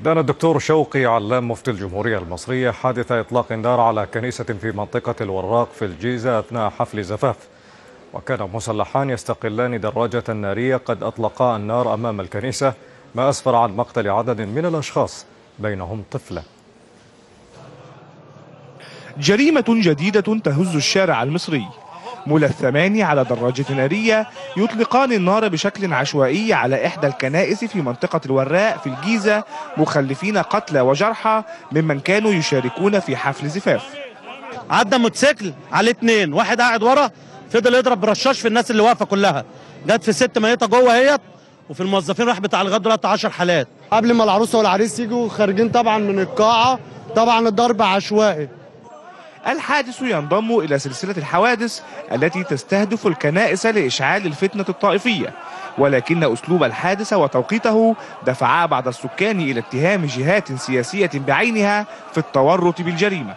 دان الدكتور شوقي علام مفتي الجمهورية المصرية حادث إطلاق النار على كنيسة في منطقة الوراق في الجيزة أثناء حفل زفاف، وكان مسلحان يستقلان دراجة نارية قد أطلقا النار أمام الكنيسة، ما أسفر عن مقتل عدد من الأشخاص بينهم طفلة. جريمة جديدة تهز الشارع المصري، ملثمان على دراجة نارية يطلقان النار بشكل عشوائي على إحدى الكنائس في منطقة الوراق في الجيزة، مخلفين قتلى وجرحى ممن كانوا يشاركون في حفل زفاف. عدى موتوسيكل على 2، واحد قاعد ورا فضل يضرب برشاش في الناس اللي واقفة كلها، جت في 6 ميتة جوه هيت، وفي الموظفين راح بتاع لغاية دلوقتي 10 حالات. قبل ما العروسة والعريس يجوا خارجين طبعا من القاعة، طبعا الضرب عشوائي. الحادث ينضم إلى سلسلة الحوادث التي تستهدف الكنائس لإشعال الفتنة الطائفية، ولكن أسلوب الحادث وتوقيته دفعا بعض السكان إلى اتهام جهات سياسية بعينها في التورط بالجريمة.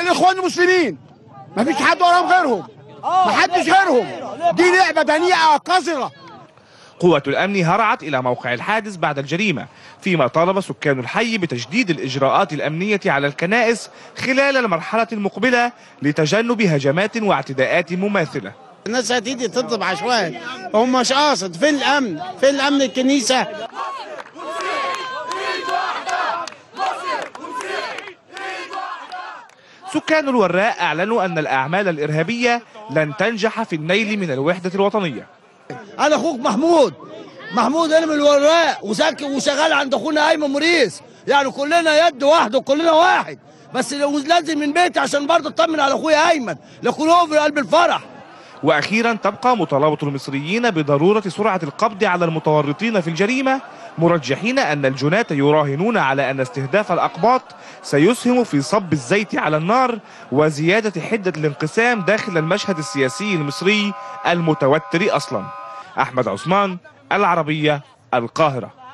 الإخوان المسلمين ما فيش حد وراهم غيرهم، ما حدش غيرهم، دي لعبة دنيئة قذرة. قوة الأمن هرعت إلى موقع الحادث بعد الجريمة، فيما طالب سكان الحي بتشديد الإجراءات الأمنية على الكنائس خلال المرحلة المقبلة لتجنب هجمات واعتداءات مماثلة. الناس هتيجي تضرب عشوائي، هم مش قاصد. فين الأمن؟ فين الأمن الكنيسة؟ سكان الوراق أعلنوا أن الأعمال الإرهابية لن تنجح في النيل من الوحدة الوطنية. أنا أخوك محمود أنا من الوراق وساكن وشغال عند أخونا أيمن موريس، يعني كلنا يد واحدة وكلنا واحد، بس لو لازم من بيتي عشان برضه أطمن على أخويا أيمن، لأكون هو في قلب الفرح. وأخيرا تبقى مطالبة المصريين بضرورة سرعة القبض على المتورطين في الجريمة، مرجحين أن الجناة يراهنون على أن استهداف الأقباط سيسهم في صب الزيت على النار وزيادة حدة الانقسام داخل المشهد السياسي المصري المتوتر أصلا. أحمد عثمان، العربية، القاهرة.